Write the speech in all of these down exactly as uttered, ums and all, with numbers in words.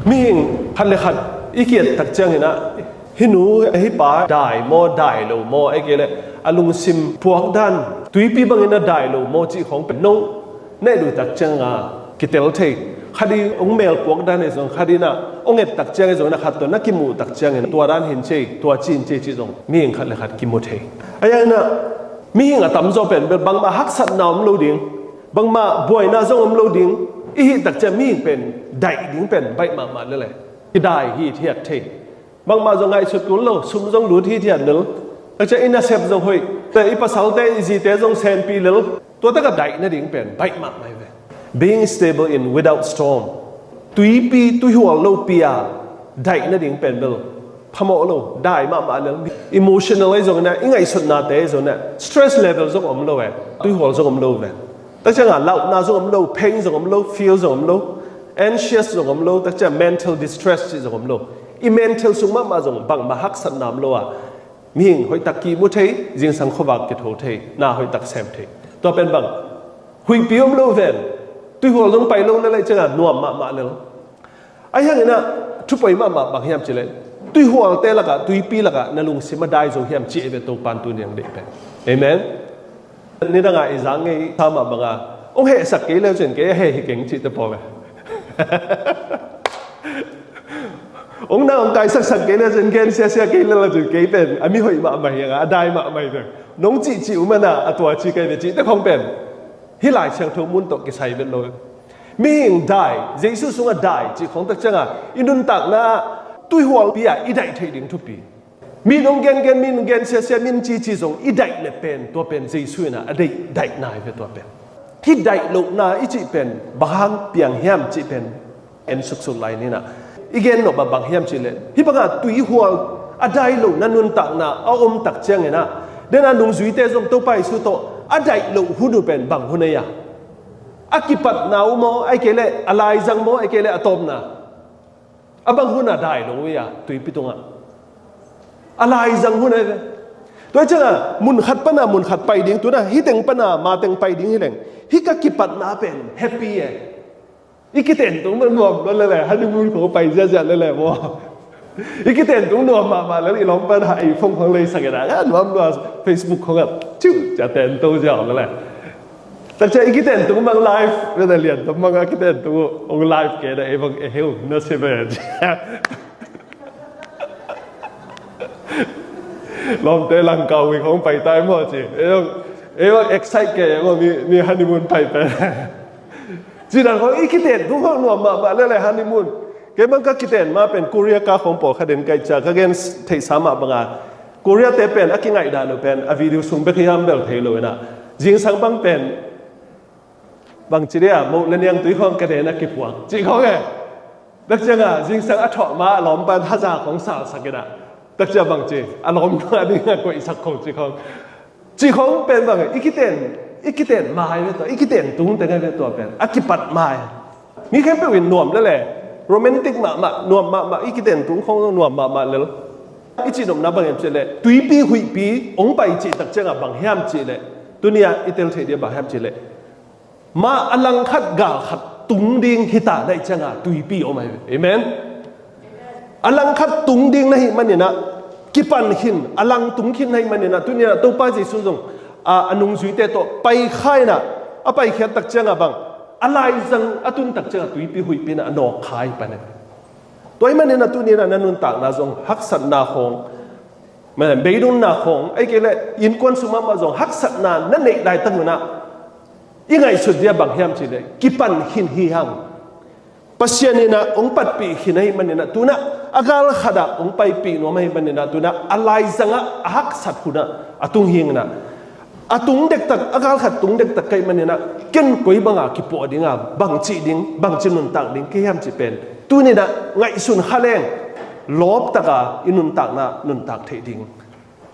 Mihing khat le khat i ki-et tak ciangin ah, hih nu hih pa dai maw, dai lo maw, ahih kei leh a lungsim puak dan tuipi bangin a dai lo maw cih khawng pen nong na et uh tak ciangin ah kitel thei. Khat in hong mel puak dan hi zong, khat in ah hong et tak ciangin zong, na khat tawh na kimuh tak ciangin tua dan hi in ci ei, tua ci in ci ei cih zong mihing khat le khat kimu thei. Ahi hangin ah mihing a tamzaw pen bel bangmah haksatna om lo ding, bangmah buaina zong om lo ding i hih tak ciang mihing pen daih ding pen baih mahmah lel e. Kidai hithiat thei. Bangmah zong ngaihsut kul lo, sum zong lut hithiat lel. Tak ciang i nasep zong hoih, te i pasalte, i zite zong senpih lel. Tua takah daih nading pen baih mahmah hi ve. Being stable in without storm. Tuipi, tuihual lopi a daih nading pen bel phamawh lo, dai mahmah lel. Emotional ahi zongin ah, i ngaihsutnate ahi zongin ah, stress level zong om lo e, tuihual zong om lo ve. Tak ciangah launa zong om lo, pain zong om lo, fear zong om lo, anxious zong om lo, tak ciang mental distress cih zong om lo. I mental sung mahmah zong bangmah haksatna om lo a, mihing hoihtak kimu thei, zingsang khuavak kitho thei, na hoihtak sem thei. Tua pen bang, huihpi om lo ven, tuihual zong pai lo na lei ciangah nuam mahmah lel. Ahi hangin ah thupoi mahmah bang hiam cih leh, tuihualte lakah, tuipi lakah na lungsim a dai zo hiam cih ei ve Topan tuni a hong deih pen. Amen. Nidangah i zang ngei sa mah bangah, hong hehsak kei leu cin kei a heh hi keng cihte pawl e. Hong na hong kaisaksak kei leu cin, gen siasia kei leu cin kei pen a mihoih mahmah hi a, a dai mahmah hi ve. Nong cihcih uh mana a tua ci kei ve cihte khong pen hih Lai Siangtho mun tawh kisai vet lo. Mihing dai, Jesu sungah dai cih khawng tak ciangah i nuntakna ah tuihualpi ah i daih theih ding thupi. Mi nong gengen, mi nong gen siasia, mi nong cici zong i daih le pen, tua pen Jesu in ah a deih daihna hi ve tua pen. Hih daih lohna i cih pen bang hang piang hiam cih pen en suksuk lai ni in ah, i gen nop ah bang hiam cih leh, hih bangah tuihual a dai lohna nuntakna a om tak ciangin ah, den a nungzuite zong Topa Jesu tawh a daih loh hun uh pen bang hun ei a? A kipatna uh maw, ahih kei leh a laizang maw, ahih kei leh a tawpna? A bang hun a dai lo uh ei a, tuipi tungah? A laizang hun ei ve. Tua ciangah mun khat pana mun khat pai ding, tuna hih teng pana ma teng pai ding hi leng, hih ka kipatna pen happy e. I kiten tung bang nuam lo lele, honeymoon khong pai ziazia lele maw. I kiten tung nuam mahmah lele, i lawm pan ha, i phone khong leisak in a, a nuam lua, Facebook khong a ciu cia ten to ziau lele. Tak cia i kiten tung bang live, vena lian tung bang a kiten tung ong live ke da, ei bang e heu na se ve. Lawmte Langkawi khong pai tai maw ci. Ei bang, ei bang excite ke maw, mi, mi honeymoon pai pen. Ci dan khong i kiten tung khong nuam mahmah lele honeymoon. Kei bang ka kiten ma pen Korea ka khong pawlkhat in kaih cia ka gen theihsa mah banga, Korea te pen a kingaihdan uh pen a video sung bek hiam bel thei lo in a, zingsang bang pen bang ci dia, moh le niangtui khong ka den a kipuak cih khong e. Tak cianga zingsang a thawh ma a lawm pan haza khong salsak in a, tak cia bang ci, a lawm ding a koihsak khong cih khong. Cih khong pen bang i kiten, i kiten mai ve tua, i kiten tung teng a ve tua pen a kipat mai. Mi khempeuh in nuam lele, romantic mahmah, nuam mahmah, i kiten tung khong nuam mahmah lel. I cih nopna bang hiam cih leh, tuipi huihpi ong pai cih tak cianga bang hiam cih leh, tunia i tel theih dia bang hiam cih leh, ma a langkhat galkhat tung ding hita na hih cianga tuipi om ahi ve. Amen. A langkhat tung ding na hih manin a, kipan khin, a lang tung khin na hih manin a, tunia Topa Jesu zong a, a nungzuite tawh pai kha in a, a paikhiat tak cianga bang, a laizang a tun tak cianga tuipi huihpi in a nawk kha hi pan ahi ve. Tua hih manin a tunin a na nuntakna zong haksatna khong, beidonna khong, ahih kei leh innkuan sung mahmah zong haksatna na neih laitak un a, i ngaihsut dia bang hiam cih leh kipan khin hi hang. Pasian in a hong patpih khin ahih manin a, tuna a galkhat ah hong paipih nuam ahih manin a, tuna a laizangah a haksat hun ah a tung hi in a, a tung dektak, a galkhat tung dektak ka hih manin a, ken koi banga kipuah dinga, bangci ding, bangci nuntak ding ka hiam cih pen tunin a ngaihsun kha leng, lawptaka i nuntakna nuntak theih ding.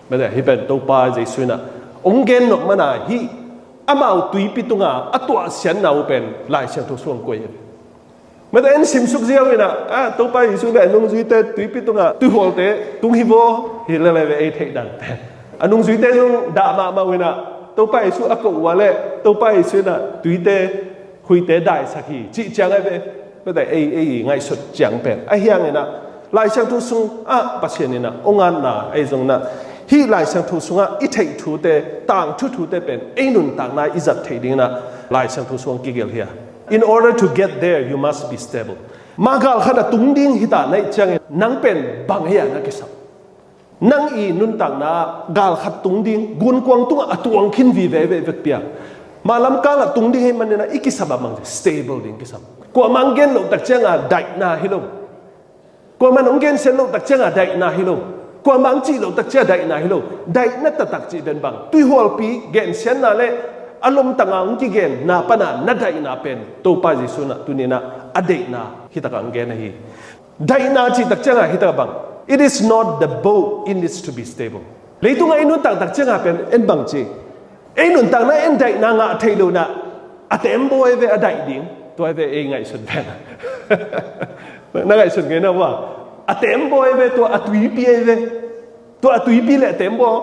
Mate, hih pen Topa Jesu in a hong gen nop mana, hih amau tuipi tunga a tuahsiatna uh pen Lai Siangtho sung hong koih hi. Mate, en simsuk ziau in a, a, Topa Jesu le a nungzuite tuipi tunga tuihualte tung hi vaw, hi lele ve ei theih dan pen. A nungzuite zong dah mahmah uh in a, Topa Jesu a koh uh a leh Topa Jesu in a tuite, huite daisak hi cih ciang ahi ve. Pete ei, ei ngaihsut ciang pen ahi hanginah Lai Siangtho sungah Pasian inah hong ngatna ahi zonginah hih Lai Siangtho sungah i theih thute, tangthu thute pen ei nuntakna i zat theih dinginah Lai Siangtho sungah kigelh hi a. In order to get there, you must be stable. Mah gal khat a tung ding hita na hih ciangin nang pen bang hi a na kisam? Nang i nuntakna gal khat tung ding, gunkuang tungah a tuang khin vive vekpi a, mah lamkangah tung ding hi maninah i kisam a mang stable ding kisam. Kuamah hong gen loh tak cianga daihna hi lo. Kuamah hong gensiat loh tak cianga daihna hi lo. Kuamah hong cih loh tak cianga daihna hi lo. Daihna taktak cih pen bang, tuihualpi gensiatna le a lomtanga hong kigenna pana na daihna pen Topa Jesu inah tuninah a daihna hitakah hong gen ahi. Daihna cih tak cianga hitakah bang, it is not the boat, it needs to be stable. Leitungah i nuntak tak cianga pen en bang ci, ei nuntakna en daihna ngah thei lo inah a tembaw ei ve a daih ding. Tua ei ve ei ngaihsut pen na ngaihsut ngei na ua, a tembaw ei ve, tua a tuipi ei ve. Tua a tuipi le a tembaw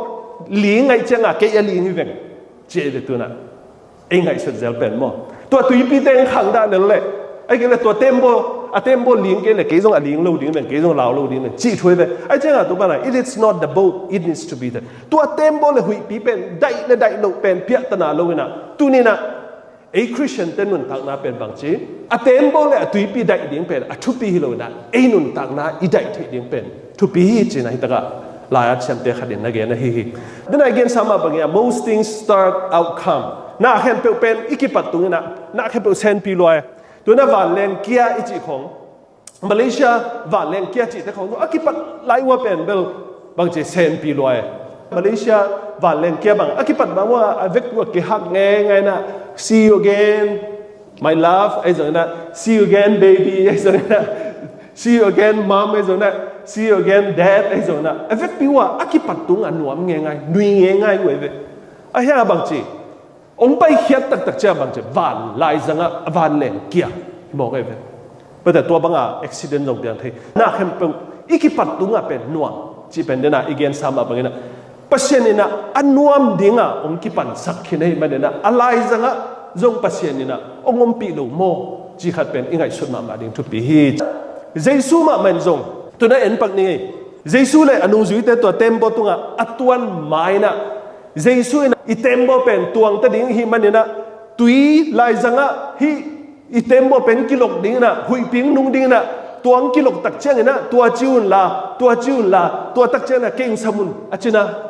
ling ngaih cianga kei a ling hi veng ci ei ve tunah. Ei ngaihsut zel pen maw? Tua tuipi teng khang dah lel leh, ai kei le tua tembaw, a tembaw ling kei le kei zong a ling lo ding veng, kei zong lau lo ding veng cih thu ei ve. Ai cianga tu pana, it is not the boat, it needs to be the, tua tembaw le huihpi pen daih le daih loh pen piahtana lo inah tuninah ei Khristian te nuntakna pen bang ci, a tembaw le a tuipi daih ding pen a thupi hi lo inah ei nuntakna i daih theih ding pen thupi hi cinah hitakah lai-at siamte khatin na gen ahi hi. Dena i gensa mah bangin a, most things start out calm. Na khempeuh pen i kipat tunginah na khempeuh senpi luai. Tuna vanleng kia i cih khong, Malaysia vanleng kia cihte khong a kipat lai ua pen bel bang ci senpi luai. Malaysia vanleng kia bang a kipat bang ua a vek ua kihak ngeingai inah, see you again my love, ahi zonginah see you again baby, ahi zonginah see you again mom, ahi zonginah see you again dad, ahi zonginah a vekpi ua a kipat tunga nuam ngeingai, nui ngeingai ua ei ve. Ahi a bang ci, hong paikhiat taktak cia bang ci, van laizangah a vanleng kia hi mawk ei ve. Pate tua banga accident zong piang thei. Na khempeuh i kipat tungah pen nuam cih pen dena i gensa mah banginah Pasian inah a nuam dinga hong kipansak khin ahi maninah a laizangah zong Pasian inah hong ompih lo maw cih khat pen i ngaihsut mahmah ding thupi hi. Jesu mahmah in zong tuna en pak ni ei. Jesu le a nungzuite tua tembaw tungah a tuan mainah Jesu in i tembaw pen tuangta ding hi maninah tui laizangah hih i tembaw pen kilok dinginah huihpi nung dinginah tuang kilok tak cianginah tua ci unla, tua ci unla, tua tak cianginah kei ung sam un a cina.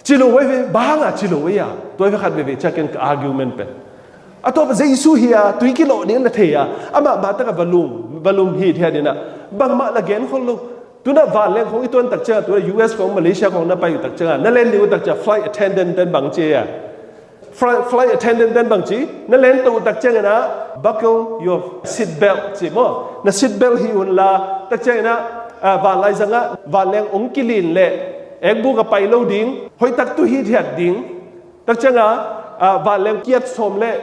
Ci lo ei ve, banga ci lo ei a, tua ei ve khat veve ciakin ka argument pen. A tua Jesu hi a, tui kilok ding na thei a, amah mahtaka valum, valum hi thiat inah bangmah la gen khol lo. Tuna vanleng khong i tuan tak cianga, tuna U S khong Malaysia khong na pai uh tak cianga na len ding uh tak cianga flight attendant ten bang ci a, flight attendant ten bang ci, na len to uh tak ciangina buckle your seat belt ci maw, na seat belt hi unla tak ciangina vanlai zangah vanleng ong kilin leh ekbuk a pai lo ding, hoihtak tu hithiat ding. Tak cianga vanleng kiat sawm leh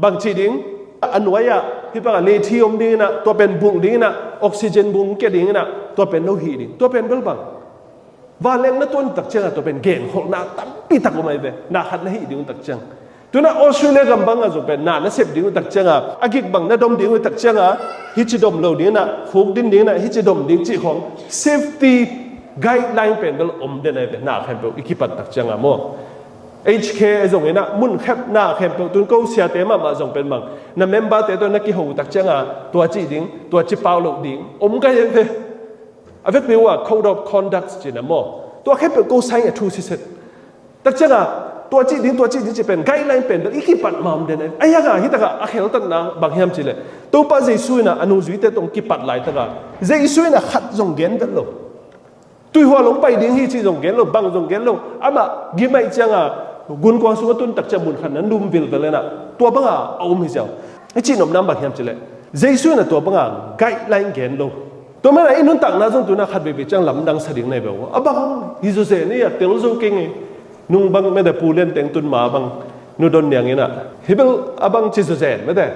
bang ci ding, a nuai-ah hih bangah leithi om dinginah tua pen bulh dinginah oxygen bung kia dinginah tua pen no hih ding. Tua pen bel bang, vanleng na tuan tak ciangah tua pen genkholhna tampitak om ahi ve. Na khat na hih ding uh tak ciang, tuna Australia gam bangah zong pen na na sep ding uh tak ciangah a gik bang na dom ding uh tak ciangah hih ci dom lo dinginah khuk din dinginah hih ci dom ding cih khong safety guideline pen bel om den ahi ve. Na khempeuh i kipat tak ciangah maw, H K a zonginah mun khepna khempeuh tun ko siate mahmah zong pen bang, na member-te tawh na kiho uh tak ciangah tua cih ding, tua ci pau loh ding om kai ahi ve. A vekpi uh a code of conduct cina maw, tua khempeuh ko sign a thu siset. Tak ciangah tua cih ding, tua cih ding cih pen guideline pen bel i kipat mah om den ahi ve. A hiangah hitakah a kheltatna bang hiam cileh, Topa Jesu inah a nungzuite tawh kipat laitakah Jesu inah khat zong gen vet lo. Tuihual hong pai ding hi cih zong gen lo, bang zong gen lo. Amah gim ahih cianga gunkuang sungah tun tak ciang mun khat na num vilvel inah tua banga a um hi ziau. Hih cih nopna bang hiam cileh, Jesu inah tua banga guideline gen lo. Tua mana i nuntakna zong tuna khat veve ciang lamdang sa ding nei beuh a bang hi zawzen i a tel zo kei ngei. Nung bang mede pu lian teng tun ma bang nu don niang inah hih bel a bang ci zawzen mede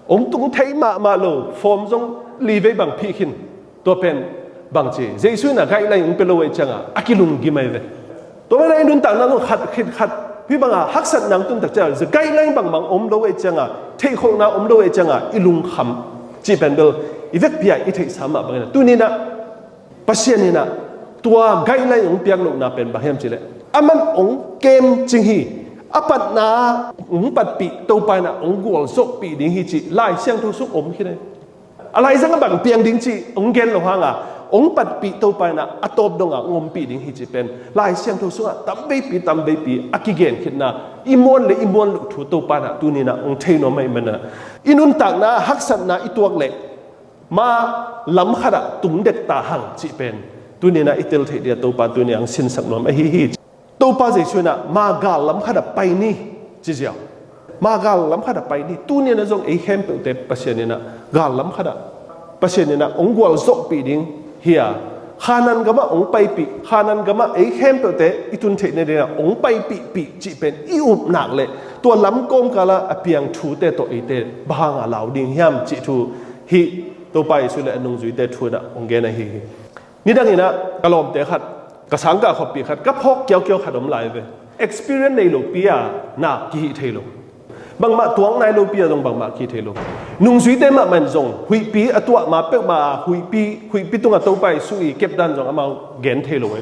ong tung thei mahmah lo, form zong livei bang phih khin. Tua pen bang ci, Jesu inah guideline ong pia lo ahih ciangah a kilunggim ahi ve. Tua mana i nuntakna zong khat khit khat hih banga haksatna ong tun tak ciangah guideline bangbang om lo ahih ciangah, theihkholhna om lo ahih ciangah i lungkham. Cih pen bel i vekpi-a i theihsa mah bangin ah, tuni-in ah Pasian in ah tua guideline hong piak lohna pen bang hiam cih leh, aman hong kem cing hi. A patna hong patpih Topa in ah hong gualzawhpih ding hi cih Lai Siangtho sung om khin hi. A laizang a bang piang ding cih hong gen lo hang a, hong patpih Topa in ah a tawp dong a hong ompih ding hi cih pen Lai Siangtho sungah tamveipi tamveipi a kigen khitna, i muan le i muan loh thu Topa in ah tuni-in ah hong thei nuam ahih manin ah, i nuntakna haksatna i tuak leh ma lam khat ah tung dek ta hang cih pen tuni-in ah i tel theih ding a Topa tuni-in ah hong sinsak nuam ahi hi. Topa Jesuh in ah ma gal lam khat ah pai ni ci ziau. Ma gal lam khat ah pai ni. Tuni-in ah zong ei khempeuhte Pasian in ah gal lam khat ah, Pasian in ah hong gualzawhpih ding hi a, Kanaan gam ah hong paipih, Kanaan gam ah ei khempeuhte i tun theih nading ah hong paipihpih cih pen i up nak leh, tua lam kawmkal ah a piang thute tawh eite bang hang a lau ding hiam cih thu hih Topa Jesuh le a nungzuite thu in ah hong gen ahi hi. Nidangin ah ka lawmte khat, ka sangkah khuapi khat, ka phawk kiaukiau khat om lai ve. Experience nei lopi a na kihih thei lo. Bangmah tuak nai lopi a zong bangmah kihih thei lo. Nungzuite mahmah in zong huihpi a tuah ma peuhmah a huihpi, huihpi tungah Topa Jesuh i kepdan zong amau gen thei lo e.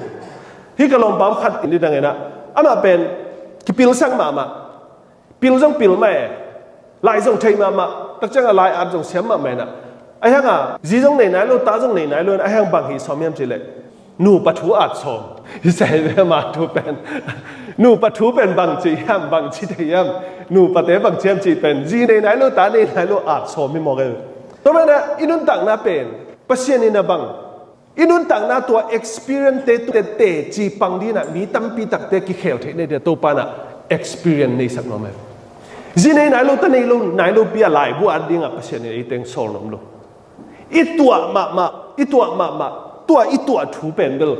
Hih ka lawmpa khat in nidangin ah amah pen kipilsak mahmah. Pil zong pil mah e. Lai zong thei mahmah. Takciang a lai at zong siam mahmah in ah. Ahi hang a zi zong nei nai lo, ta zong nei nai lo in, ahi hang bang hih sawm hiam cih leh, nupa thu at sawm. Hi sai ve ama thu pen. Nupa thu pen bang ci hiam, bang ci thei hiam. Nupate bang ci hiam cih pen zi nei nai lo, ta nei nai lo at sawm hi mawk e. Tua manin ah i nuntakna pen Pasian in ah bang i nuntakna tua experience te, tua teci pang ding in ah mi tampi takte kikhel theih nading a Topa in ah experience neisak nuam e. Zi nei nai lo, ta nei lo, nai lopi a laibu at ding ah Pasian in eite hong sawl nuam lo. I tuah mahmah, i tuah mahmah, tua i tuah thu pen bel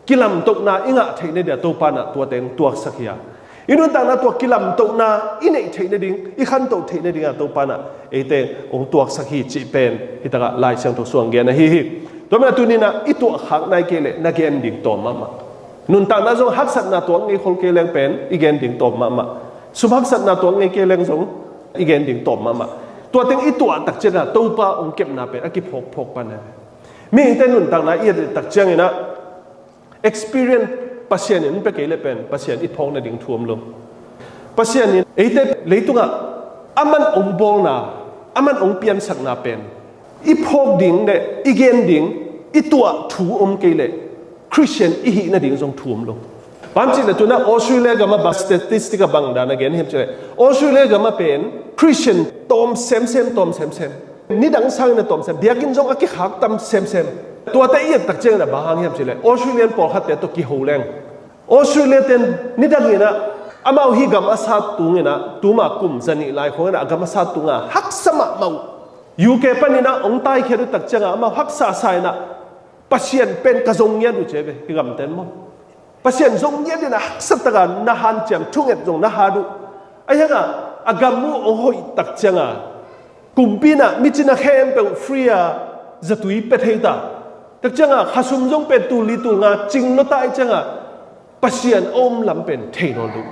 kilamtohna i ngah theih nading a Topa in ah tuate hong tuaksak hi a, i nuntakna tua kilamtohna i neih theih nading, i khantoh theih nading a Topa in ah eite hong tuaksak hi cih pen hi takah Lai Siangtho sungah gen ahi hi. Tua manin ah tuni-in ah i tuahkhak nai kei leh na gen ding tawm mahmah. Nuntakna zong haksatna tuak ngei khol kei leng pen i gen ding tawm mahmah. Sum haksatna tuak ngei kei leng zong i gen ding tawm mahmah. Tua teng i tuah takciang a Topa hong kepna pen a kiphawkphawk pan e. Mihingte nuntakna i et takciangin ah experience Pasian in hong pia kei leh pen Pasian i phawk nading thu om lo. Pasian in eite leitungah aman hong bawlna, aman hong piansakna pen i phawk ding le i gen ding, i tuah thu om kei leh Christian i hih nading zong thu om lo. Bang hang hiam cih leh tu-in ah Australia gam ah bang statistic ah bang dan a gen hiam cih leh, Australia gam ah pen Christian tawm semsem, tawm semsem. Nidang sangin a tawm sem, biakinn zong a kikhak tam semsem. Tuate i et takciangin ah bang hang hiam cih leh Australian pawlkhatte tawh kiho leng, Australia-te in nidangin ah amau hih gam a sat tungin ah, tuma kum zanih lai khawngin ah a gam a sat tungah haksa mahmah uh. U K panin ah hong taikhia uh takciangah amau haksa sa in ah, Pasian pen ka zong ngiat uh ci ve, hih gamte in maw. Pasian zong ngiat in ah haksa takin na hanciam, thunget zong na hat uh. Ahi hang a, a gam uh hong hoih takciangah, kumpi in ah mi cina khempeuh free a zatui pia thei ta. Takciangah khasum zong pen tul li tul nga cing lo ta ahih ciangah Pasian a om lam pen thei nawn lo.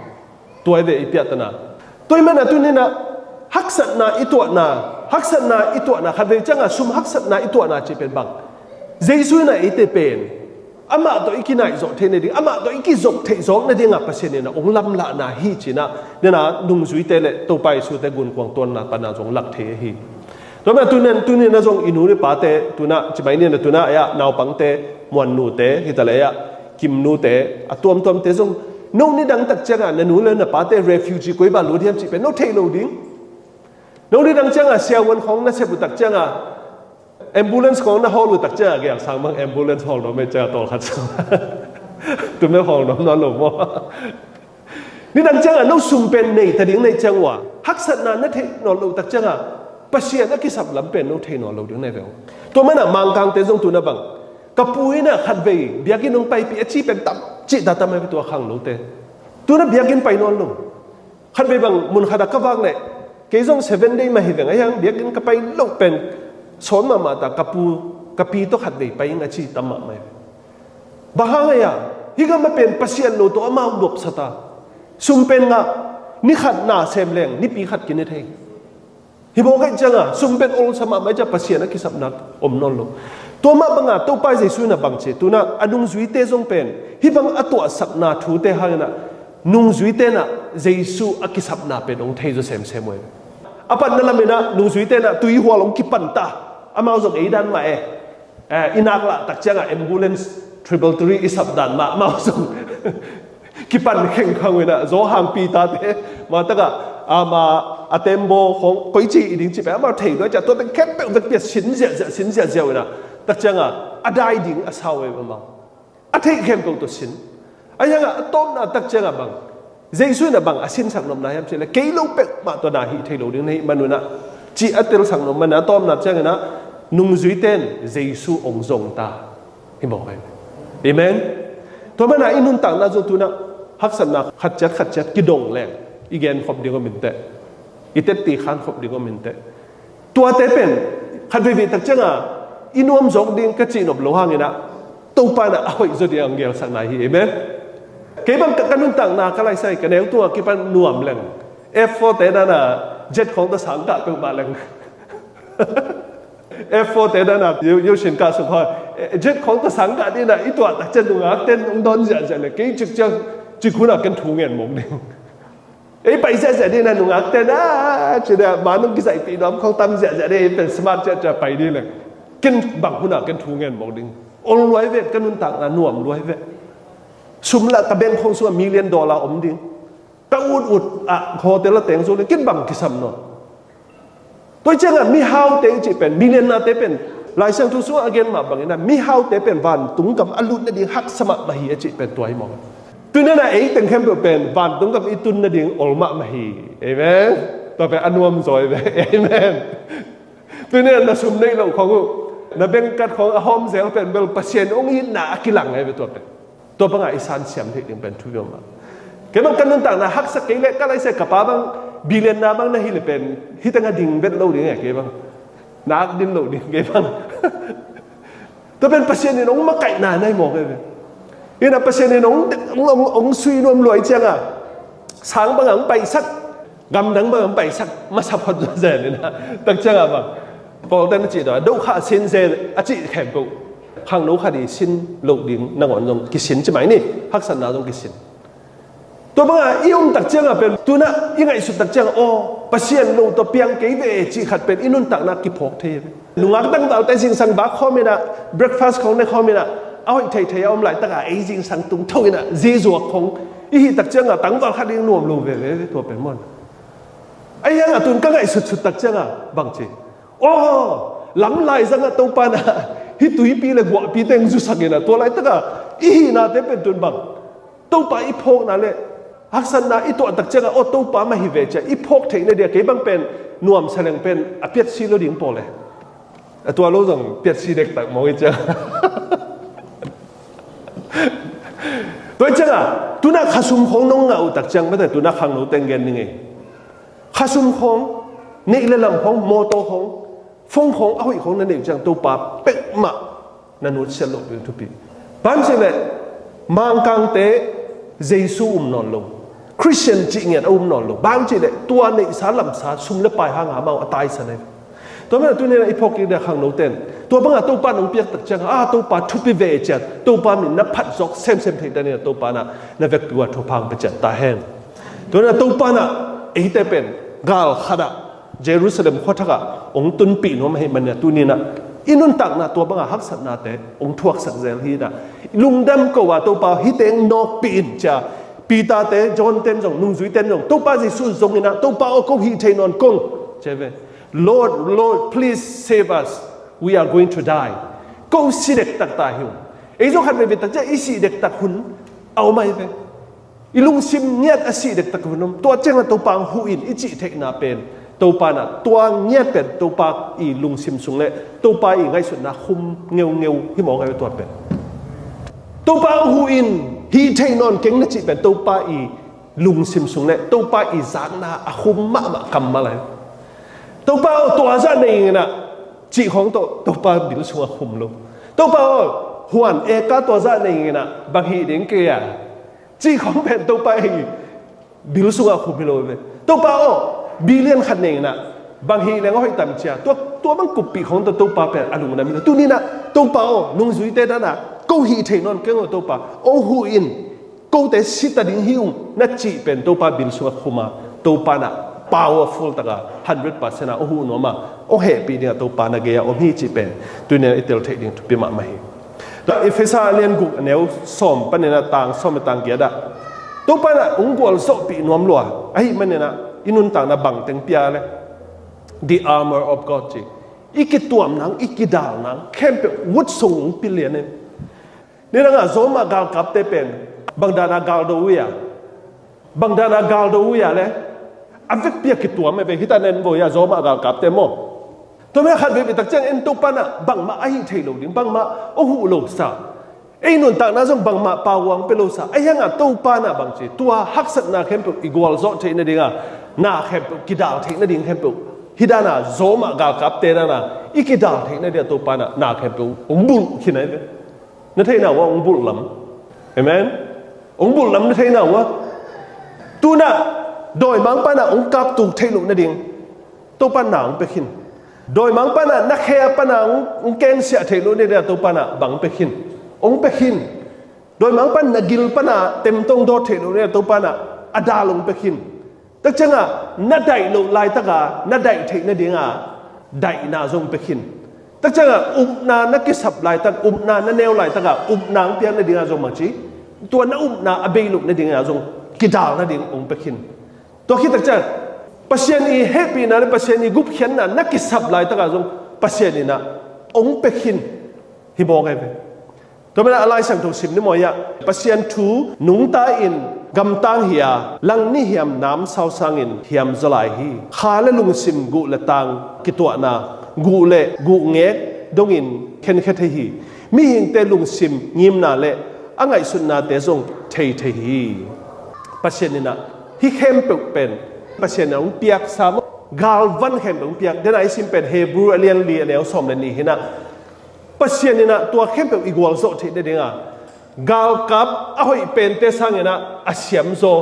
Tua hi ve i piahtana. Tua ahih manin ah tuni-in ah haksatna i tuahna, haksatna i tuahna, khatvei ciangah sum haksatna i tuahna cih pen bang, Jesuh in ah eite pen amah tawh i kinaih zawh theih nading, amah tawh i kizop theih zawk nadingah Pasian in ah hong lamlahna hi ci-in ah, nena nungzuite le Topa Jesuh-te gunkuang tuanna pan ah zong lak thei ahi. Tua manin ah tuni-in, tuni-in ah zong i nu le pate, tu-in ah, ci mai ni-in ah tu-in ah, ei-ah naupangte, Muan nute, hi ta leh ei-ah Kim nute, a tuamtuamte zong, no nidang takciangah na nu le na pate refugee koi bang lut hiam cih pen no theih lo ding. No nidang ciangah siavuan khawng na sep uh takciangah, ambulance khawng na hawl uh takciangah, gei-ah sang bang ambulance hawl nuam ahih ciangah tawlkhat sang. Tu-in bek hawl nuam nawn lo maw. Nidang ciangah no sum pen nei ta ding na hih ciang uh a, haksatna na theih nawn loh takciangah Pasian a kisap lam pen no thei nawn lo ding na hi ve uh. Tua manin ah Mangkangte zong tu-in ah bang, ka pu in ah khatvei biakinn hong paipih a ci pen tam cih ta tam hi ve, tua khangnote. Tu-in ah biakinn pai nawn lo. Khatvei bang mun khat ah ka vak leh, kei zong Seventh Day mah hi veng, ahi hang biakinn ka pai loh pen sawn mahmah ta, ka pu, ka pi tawh khatvei pai ing a ci tam mahmah hi. Bang hang hiam, hih gam ah pen Pasian lo tawh amau nopsa ta. Sum pen ngah, ni khat na sem leng nipi khat kine thei. Hi mawk ahih ciangah sum pen olsa mahmah ahih ciah Pasian a kisapna om nawn lo. Tua mah bangah Topa Jesu in a bang ci, tu-in a nungzuite zong pen hih bang a tuahsakna thute hangin a nungzuite in a Jesu a kisapna pen hong thei zaw semsem uh hi. A panna lamin a nungzuite in a tuihual hong kipan ta, amau zong ei dan mah e. Eh, i nak lah tak ciangah ambulance triple three i sap dan mah amau zong kipan khengkhang uh in a, Johan, Peter te mah takah, ama, a tembaw khong koici i ding cih pen amau thei lua ciah, tua teng khempeuh vekpi a sin ziahziah, sin ziahziah uh in a, tak ciangah a dai ding a sa uh e amau. A theih khempeuh tawh sin. Ahi hangah a tawpna tak ciangah bang, Jesu in a bang a sinsak nopna hiam cih leh, kei lo peuhmah tawh na hih thei lo ding na hih man un a, cih a telsak nop man a, a tawpna ciangin a nungzuite in Jesu hong zong ta. Hi mawk hi. Amen. Tua man a i nuntakna zong tu-in a haksatna khat ciat khat ciat kidong leng i genkhop ding om inteh. I tetti khankhop ding om inteh. Tuate pen khat veivei tak ciangah i nuam zawk ding ka cih nop lo hangin a, Topa in a hoih zaw ding a hong gelsakna hi. Amen. Kei bang ka, ka nuntakna ka laisai ka neu tungah kipan nuam leng, F four te dan a jet khong tawh sang kah peuhmah leng, F four te dan a yo, yo sin kah suk hoi, jet khong tawh sang kah ding a i tuah tak ciang nungak ten hong dawn ziahziah leh kei cik ciang cik hun a ken thu ngen mawk ding. Ei pai ziahziah ding a nungak ten a, ci ding a, man hong kizaihpih nuam khong tam ziahziah ding, ei pen smart ciahciah pai ding leng, ken bang hun a ken thu ngen mawk ding. Ol luai ve, ka nuntakna nuam luai ve. Sum lah ka bank khong sungah million dollar om ding. Ka ut ut a hotel a teng zo leng ken bang kisam nawn. Tua ciangah mihaute i cih pen, millionaire te pen, Lai Siangtho sungah a gen mah bangin a, mihaute pen vantung gam a lut nading haksa mahmah hi a cih pen tua hi mawk. Tu-in a ei teng khempeuh pen vantung gam i tun nading ol mahmah hi. Amen. Tua pen a nuam zaw hi ve. Amen. Tu-in a na sum neih loh khong uh, na bengkat khong a hawm zel pen bel Pasian hong itna a kilang hi ve tua pen. Tua bangah i sansiam theih ding pen thu viau mah. Kei bang ka nuntakna haksa kei leh ka laisai ka pa bang billionaire bang na hi leh pen hih teng a ding vet lo ding e kei bang. Nak din lo ding kei bang. Tua pen Pasian in hong makaihna na hi mawk e ve. Ina Pasian in hong, hong, hong, hong sui nuam luai ciangah sang bang a hong paisak, gamdang bang a hong paisak masa phot zaw zen ina. Tak ciangah bang Paul ten a cih tua, dohkha sin zen a cih khempeuh khangno khat i sin loh ding nangawn zong kisin ci mai ni, haksatna zong kisin. Tua banga i om tak ciangah pen, tu-in a i ngaihsut tak ciangah, aw, Pasian lo tawh piang kei ve cih khat pen i nuntakna kiphawk thei ve. Nungak tangvalte zingsang vak khawm in a, breakfast khawng ne khawm in a, a hoih theithei a om laitakah ei zingsang tung tho in a, zi zuak khawng i hih tak ciangah tangval khat ding nuam lo veve ve tua pen maw. Ahi hangah tu-in ka ngaihsutsut tak ciangah bang ci, aw, lamlai zangah Topa in a hih tuipi le guahpi teng zusak in a, tua laitakah i hihnate pen tu-in bang Topa i phawkna le haksatna i tuah tak ciangah, aw, Topa mah hi ve cia i phawk theih na dia kei bang pen nuamsa leng pen a piatsi lo ding pawl e. A tua lo zong piatsi dektak mawk i cia. Tua i ciangah, tu-in a khasum khawng nong ngah uh tak ciang, mate tu-in a khangno teng gen ning ei. Khasum khawng, neih le lam khawng, mawtaw khawng, phone khawng, a hoih khawng na neih uh ciang Topa peuhmah na nutsiat loh ding thupi. Bang cih leh Mangkangte Jesu um nawn lo, Christian cih ngiat a um nawn lo. Bang cih leh tua neihsa lamsa sum le pai hanga amau a taisan ahi. Tua manin a tuni-in a i phawk kik ding a khangno ten tua banga Topa nong piak tak ciangah, ah, Topa thupi ve ciat, Topa min na phat zawk semsem theih danin a Topa in a na vekpi uh a thupha hong pia ciat ta hen. Tua manin a Topa in a eite pen gal khat ah Jerusalem khuathakah hong tunpih nuam ahih manin a tuni-in a i nuntakna tua banga haksatnate hong thuaksak zel hi in a, lungdam ko a, Topa, hihte hong nawkpih in cia, Peter te, John ten zong, nungzui ten zong Topa Jesu zong in a, Topa aw, ko hih thei nawn kong, cia ve. Lord, Lord, please save us. We are going to die. Ko si dektak ta hi ung. Ei zong khat veivei tak ciang i sih dektak hun a om ahi ve. I lungsim ngiat a sih dektak hun om. Tua ciangah Topa hong huh in i cih theihna pen, Topa in a tua ngiat pen Topa i lungsim sung le Topa i ngaihsutna khum ngeungeu hi mawk ahi ve tua pen. Topa hong huh in, hih thei nawn keng na cih pen Topa i lungsim sung le Topa i zakna a khum mahmah kammal ahi. Topa aw, tua zah nei ing in a cih khawng tawh Topa bil sungah khum lo. Topa aw, huan eka tua zah nei ing in a bang hih ding kei a cih khawng pen Topa i bil sungah khum hi lo ve. Topa aw, billion khat nei ing in a Bang hih leng a hoih tam cia, tua, tua bang kuppih khong tawh Topa pen a lungdam hi lo. Tuni-in ah, Topa aw, nungzuite dan a ko hih thei nawn keng aw Topa, ong huh in, kote si ta ding hi ung na cih pen Topa bil sungah khum a, Topa in ah powerful tak a, hundred percent a ong huh nuam a, ong hehpih ding a Topa na gei ah om hi cih pen tuni-in ah i tel theih ding thupi mahmah hi. Tua Efesa a lian guk a neu sawm panin ah tang sawm le tang giat ah, Topa in ah ong gualzawhpih nuam lua ahih manin ah i nuntakna bangteng pia le, the armor of God ci, i kituam nang, i kidal nang khempeuh vut sung ong pil lian in. Nidang a Roma galkapte pen bang dan a galdo uh hia? Bang dan a galdo uh hia le? A vekpi a kituam e ve, hih tan en vo hia Roma galkapte maw? Tua mah khat veve tak ciang en Topa in ah bangmah a hih thei lo ding, bangmah ong huh lo sa, ei nuntakna zong bangmah power ong pia lo sa, ahi hang a Topa in ah bang ci, tua haksatna khempeuh i gualzawh theih nading a, na khempeuh kidal theih nading khempeuh, hih dan a Roma galkapte dan a i kidal theih nading a Topa in ah na khempeuh ong bulh khin ahi ve. Na theihna uh ah ong bulh lam. Amen. Ong bulh lam na theihna uh ah. Tu-in ah dawimangpa in ah ong kaptuk theih loh nading Topa in na ong pia khin. Dawimangpa in ah na khe a pan a ong, ong kengsiah theih loh nading a Topa in ah bang pia khin. Ong pia khin. Dawimangpa in na gil pan a tem tawh ong dawt theih loh nading a Topa in ah a dal ong pia khin. Tak ciang a na daih loh laitak a na daih theih nading a daihna zong pia khin. Tak ciang a upna na kisap laitak, upna na neu laitak a upna ong piak nading a zong bang ci, tua na upna a bei loh nading a zong kidal nading ong pia khin. Tua khit tak ciang Pasian i hehpihna le Pasian i gupkhiatna na kisap laitak a zong Pasian in ah ong pia khin hi bawk ahi ve. Tua manin ah a Lai Siangtho sim ni maw hia, Pasian thu nungta in gamtang hi a, langnih hiam namsau sangin hiam zaw lai hi. Kha le lungsim, guh le tang kituahna, guh le guhngek dongin khenkhia thei hi. Mihingte lungsim ngimna le a ngaihsutnate zong thei thei hi. Pasian in ah hih khempeuh pen Pasian in ah ong piaksa maw, galvan khempeuh ong piak. Dena i sim pen Hebrew a lian li a neu sawm le nih hi-in ah, Pasian in ah tua khempeuh i gualzawh theih nading a, galkap a hoih pente sangin ah a siamzaw,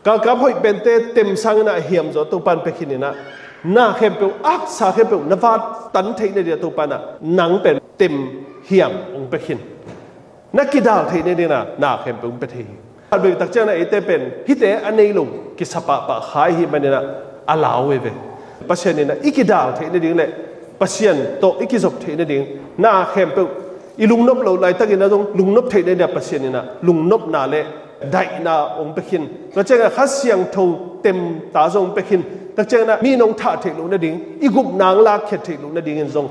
galkap hoih pente tem sangin ah a hiamzaw Topa in pia khin in ah, na khempeuh, haksa khempeuh na vattan theih nading a Topa in ah nang pen tem hiam ong pia khin. Na kidal theih nading a na khempeuh ong pia thei hi. Khat vei tak ciang a eite pen hihte a nei lo kisa pahpah kha i hih manin ah a lau ahi ve. Pasian in ah i kidal theih nading le Pasian tawh i kizop theih nading, na khempeuh i lungnop loh laitakin ah zong lungnop theih nading a Pasian in ah lungnopna le daihna ong pia khin. Tua ciang a Kha Siangtho temta zong ong pia khin. Tak ciang a mi in ong thah theih loh nading, i gupna ong lakkhiat theih loh nadingin zong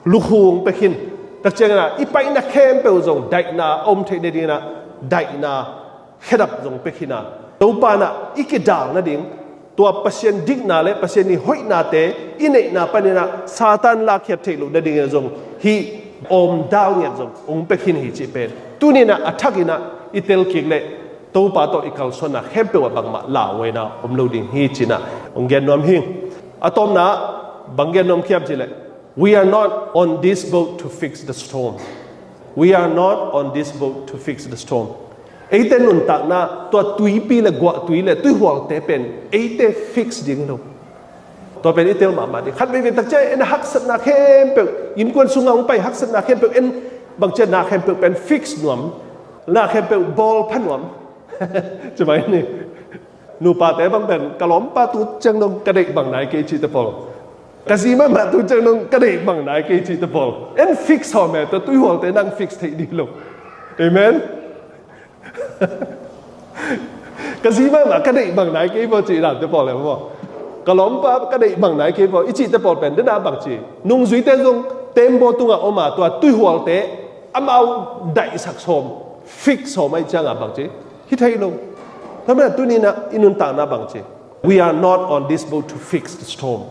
lukhu ong pia khin. Tak ciang a i paina khempeuh zong daihna a om theih nading in ah daihna khedap zong pia khin a, Topa in ah i kidal nading, tua Pasian dikna le Pasian i hoihnate i neihna panin ah Satan lakkhiat theih loh nadingin zong hih awmdal ngiat zong ong pia khin hi cih pen tuni-in ah a thakin ah i tel kik leh Topa tawh i kalsuanna khempeuh ah bangmah lauhuaina om lo ding hi ci-in ah ong gen nuam hi. A tawpna ah bang gen nuam hiam cih leh, we are not on this boat to fix the storm. We are not on this boat to fix the storm. Eite nuntakna tua tuipi le guahtui le tuihualte pen eite fix ding hi lo. Tua pen i tel mahmah ding. Khat veivei tak ciang en haksatna khempeuh, innkuan sungah hong pai haksatna khempeuh en bang ciang na khempeuh pen fix nuam, na khempeuh bawl pha nuam. Ci mai ni. Nupate bang pen ka lawmpa tu ciang dong ka deih bang nai kei cihte pawl. Ka zi mahmah tu ciang dong ka deih bang nai kei cihte pawl. En fix hawm e, tua tuihualte nang fix theih ding lo. Amen. Ka zi mahmah ka deih bang nai kei pawl cih dante pawl e maw. Ka lawmpa ka deih bang nai kei pawl i cihte pawl pen dena bang ci, nungzuite zong tembaw tungah om a, tua tuihualte amau daihsak sawm, fix sawm ahih ciangah bang ci, hi thei lo. Tua manin tuni-in ah i nuntakna bang ci, we are not on this boat to fix the storm.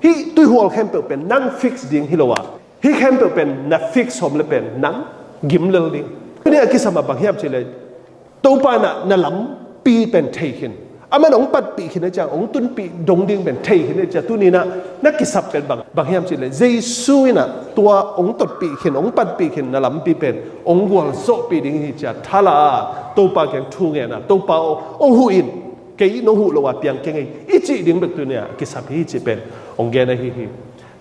Hih tuihual khempeuh pen nang fix ding hi lo a, hih khempeuh pen na fix sawm le pen nang gim lel ding. Tuni-in a kisam ah bang hiam cih leh, Topa in ah na lampi pen thei khin, aman hong patpih khin ahih ciang, hong tunpih dong ding pen thei khin ahih ciang, tuni-in ah na kisap pen bang, bang hiam cih leh, Jesu in ah tua hong totpih khin, hong patpih khin na lampi pen hong gualzawhpih ding hi ci-a thala a, Topa kiang thu ngen a, Topa aw, hong huh in, kei nong huh loh a piang keng ei, i cih ding bek tuni-ah a kisam hi cih pen hong gen ahi hi.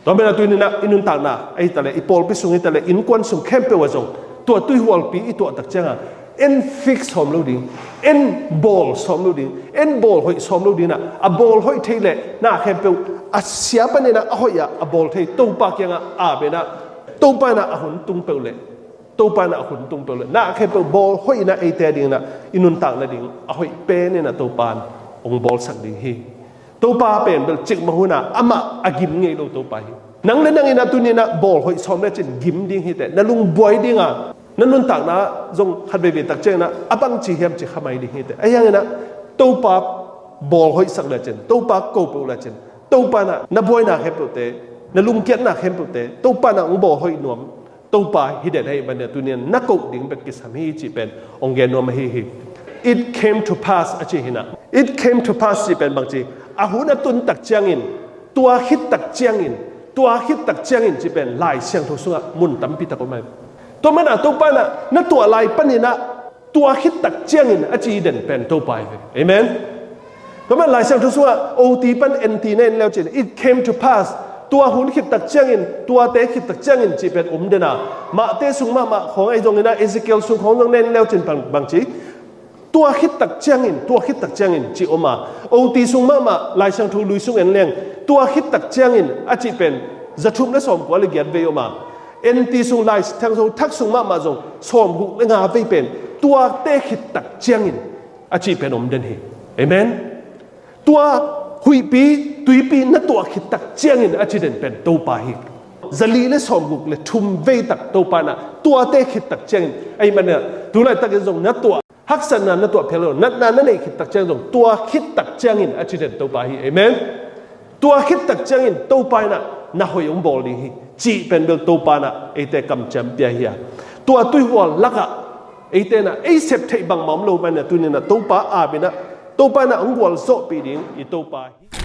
Tua manin ah tuni-in ah i nuntakna ahi taleh, i pawlpi sung hi taleh, innkuan sung khempeuh ah zong tua tuihualpi i tuah tak ciangah en fix sawm lo ding, en bawl sawm lo ding, en bawl hoih sawm lo ding ah, a bawl hoih thei leh na khempeuh a sia panin ah a hoih ah a bawl thei Topa kiangah ap in ah, Topa in ah a hun tung peuh leh, Topa in ah a hun tung peuh leh na khempeuh bawl hoih in ah eite adingin ah i nuntak nading a hoih pen in ah Topa in hong bawlsak ding hi. Topa pen bel cikmah hun ah amah a gim ngei lo Topa hi. Nang le nang in ah tuni-in ah bawl hoih sawm lecin gim ding hi teh, na lungbuai ding a, na nuntakna zong khat veivei tak ciangin ah a bangci hiam ci khamai ding hi teh. Ahi hangin ah Topa bawl hoihsak lecin, Topa ko peuh lecin, Topa in ah na buaina khempeuhte, na lungkiatna khempeuhte Topa in ah hong bawl hoih nuam Topa hi den ahih manin ah tuni-in ah na koh ding bek kisam hi cih pen hong gen nuam ahi hi. It came to pass a ci hi in ah. It came to pass cih pen bangci, a hun a tun tak ciangin, tua khit tak ciangin, tua khit tak ciangin cih pen Lai Siangtho sungah mun tampi tak om ahi. Tua manin ah Topa in ah na tuah lai panin ah tua khit tak ciangin a ci den pen Topa hi ve. Amen. Tua manin Lai Siangtho sungah O T pan N T na en le uh cin, it came to pass. Tua hun khit tak ciangin, tuate khit tak ciangin cih pen om den a. Mate sung mahmah khawng ahi zongin ah, Ezekiel sung khawng zong na en le uh cin bang, bangci, tua khit tak ciangin, tua khit tak ciangin cih om a. O T sung mahmah, Lai Siangtho Lui sung en leng, tua khit tak ciangin a cih pen za thum le sawmkua le giat vei om a. N T sung, Lai Siangtho Thak sung mahmah zong sawmguk le nga vei pen tuate khit tak ciangin a cih pen om den hi. Amen. Tua huihpi, tuipi na tuah khit tak ciangin a ci den pen Topa hi. Za li le sawmguk le thum vei tak Topa in ah tuate khit tak ciangin, ahih manin ah tu laitakin zong na tuah, haksatna na tuah phial lo, natna na neih khit tak ciang zong tua khit tak ciangin a ci den Topa hi. Amen. Tua khit tak ciangin Topa in ah na hoih hong bawl ding hi cih pen bel Topa in ah eite kamciam pia hi a. Tua tuihual lakah eite in ah ei sep theih bangmah om lo manin ah tuni-in ah Topa ap in ah, Topa in ah hong gualzawhpih ding i Topa hi.